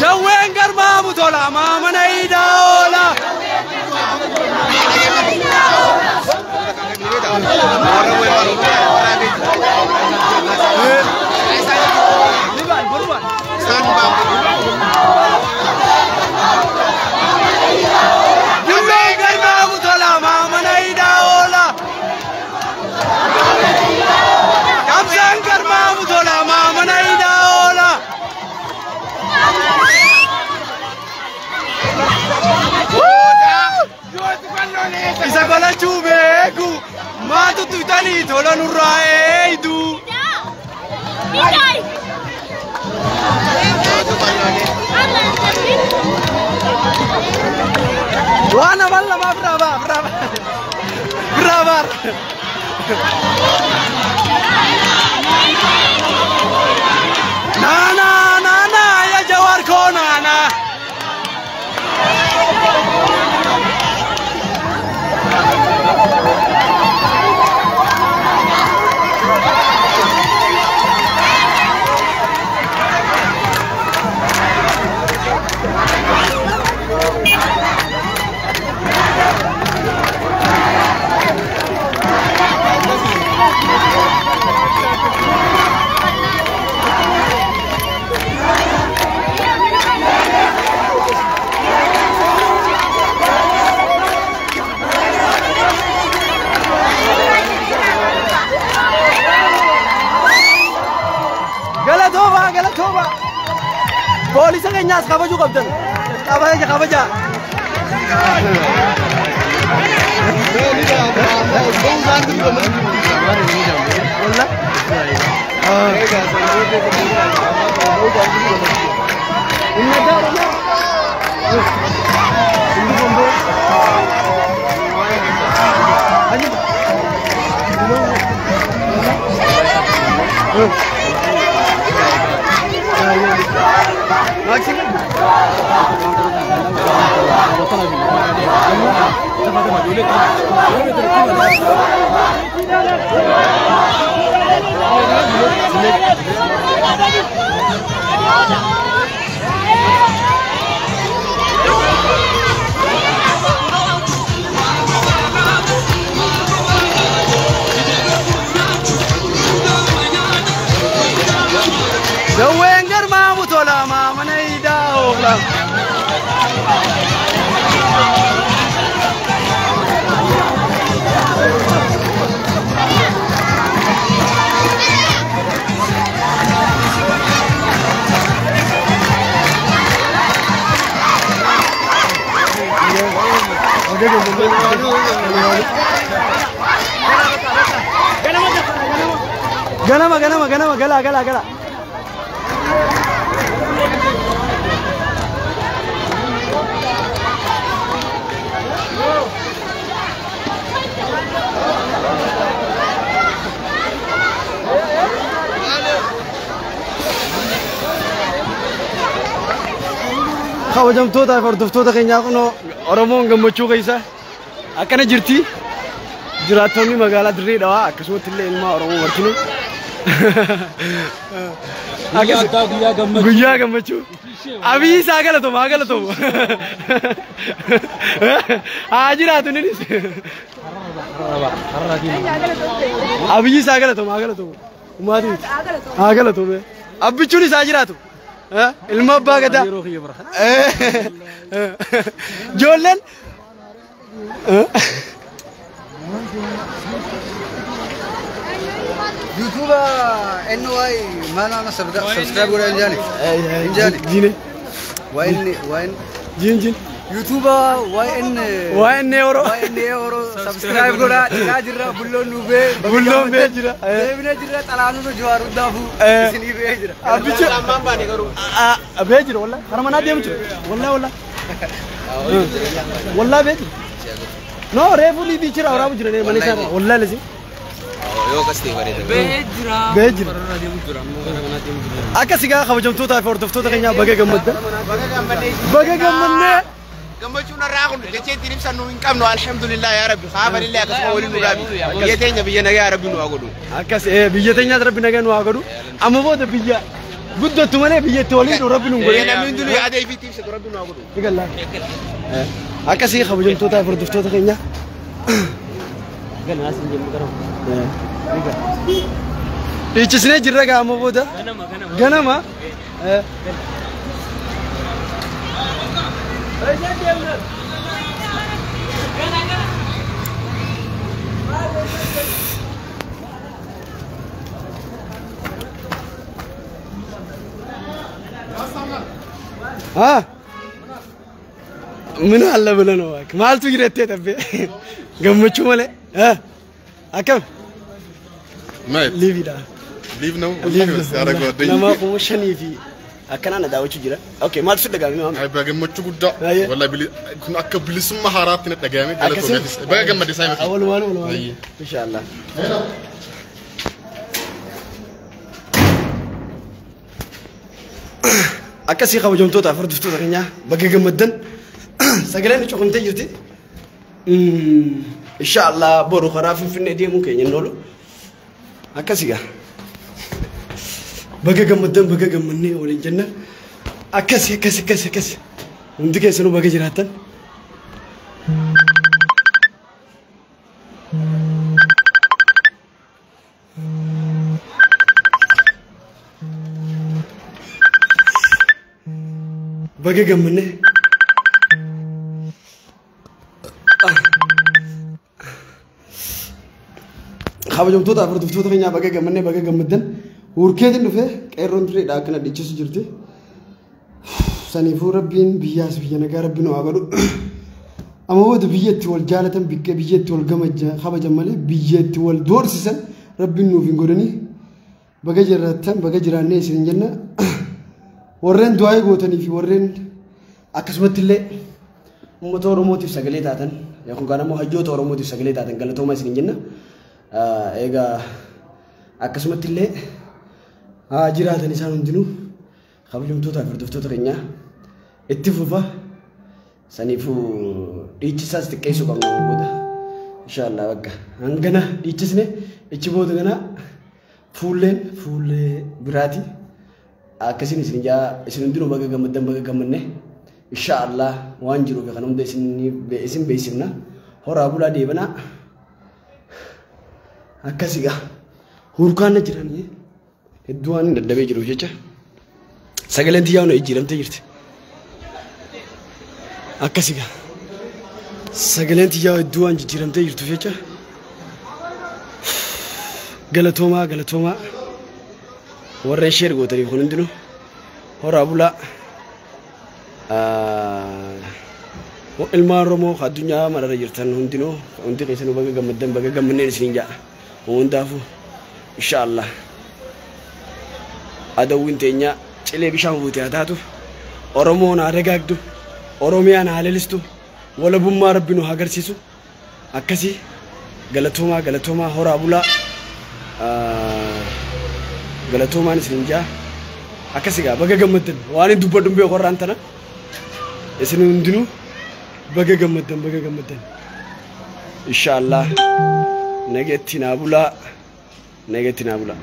Jawween garmaamu tola maamana iidaa oola. Jawween garmaamu tola maamana iidaa oola. Qabsaan garmaamu tola maamana iidaa oola. Isa qolachuu beeku maatu tuutanii tola nurraa eeydu. Waan amal lama biraa baa biraa baa biraa baa. Naana naana ya Jawaar koo naana. Galatooma galatooma. Poolisa keenyaas kabajuu qabdan. Kabaja kabaja. Jawween garmaamu tola maamana iidaa oola. Ganama ganama ganama galaa galaa galaa. Kabajamtoota fi hordoftoota keenyaa kunoo Oromoon gammachuu keessa akkana jirti. Jiraattonni magaalaa Dirree Dhawaa akkasumatti illee ilmaa Oromoo martinuu. Guyyaa gammachuu. Guyyaa gammachuu. Abiyyi isaa galatooma haa galatooma. Haa jiraatu innis. Abiyyi isaa galatooma haa galatooma. Umaatii miti. Haa galatooma. Abbichuun isaa jiraatu. Ilma abbaa gadaa. Ijoolleen. YouTube NY mana subscribe godhaa hin jaani. Hin jaani. Jiine. YN YN Jiin jiin. YouTube YN YN Oro. YN Oro subscribe godhaa cinaa jirra bulloon nu bee. Bulloon bee jira. Deebinee jirra xalaanuma Jawaar hundaafuu isinii bee jira. Abbichu. Bee jira wallah. Kara manaa deemu jira. Wallah wallah. Wallah bee jira. No reefu liibii jira waraabu jira mana isaa wallah lesi. Yoo akkas ta'e bareeda. Bee jira. Bee jira. Kararra deemu jira. Ammoo gara manaa deemu jira. Akka sigaa kabajamtootaa fi hordoftoota keenyaa baga gammaddan. Baga gammannee. Gammachuun irraa kun jecha ittiin ibsannu hin qabnu alhamdulillah yaa rabbi haafanillee akkasuma waliin nu dhaabi biyya teenya biyya nagaa yaa rabbi nu haa godhu. Akkas biyya teenyaas rabbi nagaa nu haa godhu. Amma booda biyya Guddattu malee biyyatti waliin rabbi nu godhe. Namni hundinuu yaada ifiitti ibsatu rabbi nu haa godhu. Eegallaa. Akkasii kabajamtoota hordoftoota keenya. Dhiichisnee jirra gaama booda. Ganama. ምን አለ ብለህ ነው እባክህ? maaltu jirettee tabbee gammachuu malee akkam liiviidha. Live ነው Live nama 5,000 fi akkanaan na daawwachuu jira. Okay, maaltu si dhagahame maama? Ay gammachuu guddaa. Wallahi kun akka bilisummaa haaraatti na dhagahame galatoomeetis. Baga gammadde saayima. Walumaan walumaan. Inshaallah. Akkasii kabajamtoota hordoftoota keenyaa baga gammaddan sagaleen cuqumtee jirti. Inshaallah boru karaa Finfinnee deemuu keenya hin oolu. Akkasii gaa. Baga gammaddan baga gammannee waliin jenna. Akkasii akkasii akkasii akkasii. Hundi keessanuu baga jiraattan. Baga gammannee. Kabajamtoota hordoftoota keenyaa baga gammannee baga gammaddan. Hurkeetiin dhufee qeerroon tureedha akkana dhiichisu jirti. Saniifuu rabbiin biyyaas biyya nagaa rabbi nu haa godhu. Amma booda biyyatti wal jaalatan biyyatti wal kabajan malee biyyatti wal doorsisan rabbiin nuuf hin godhanii. Baga jiraattan baga jiraannee isin jenna. Warreen du'aa gootanii fi warreen akkasumatti illee uummata Oromootiif sagalee taatan yookaan immoo hayyoota Oromootiif sagalee taatan galatooma isin jenna. Egaa akkasumatti illee haa jiraatan isaan hundinuu kabajamtoota fi hordoftoota keenyaa itti fufa. Saniifuu dhiichisaas xiqqeessuu qabna booda. Inshaallah bakka hangana dhiichisne ichi booda gana fuulleen fuullee biraati. Akkasiin isin jaa isin hundinuu baga gammaddan baga gammanne. Inshaallah waan jiruuf kan hunda isin beeksifna. Horaa bulaa deebanaa. Akkasii gaa hurkaan na jiranii hedduu waan dadhabee jiruuf jecha sagaleen xiyyaa na jijjiiramtee jirti. Akkasii gaa sagaleen xiyyaa hedduu waan jijjiiramtee jirtuuf jecha galatoomaa galatoomaa warreen sheer gootaniif kun hundinuu horaa bulaa. Ilmaan Oromoo addunyaa mararra jirtan hundinuu hundi keessanuu baga gammaddan baga gammanneen isiniin ja'a. Hundaafuu inshaallah adawwiin teenya cilee bishaan buute haa taatu, Oromoon haa dagaagdu, Oromiyaan haa lalistu, walabummaa rabbi nu haa agarsiisu. Akkasii galatoomaa galatoomaa horaa bulaa galatoomaan isiniin ja'a. Akkasii gaa baga gammaddan waan hin dubbadhu hin beeku warraan tana isin hundinuu baga gammaddan baga gammaddan. Inshaallah nageetti naa bulaa nageetti naa bulaa.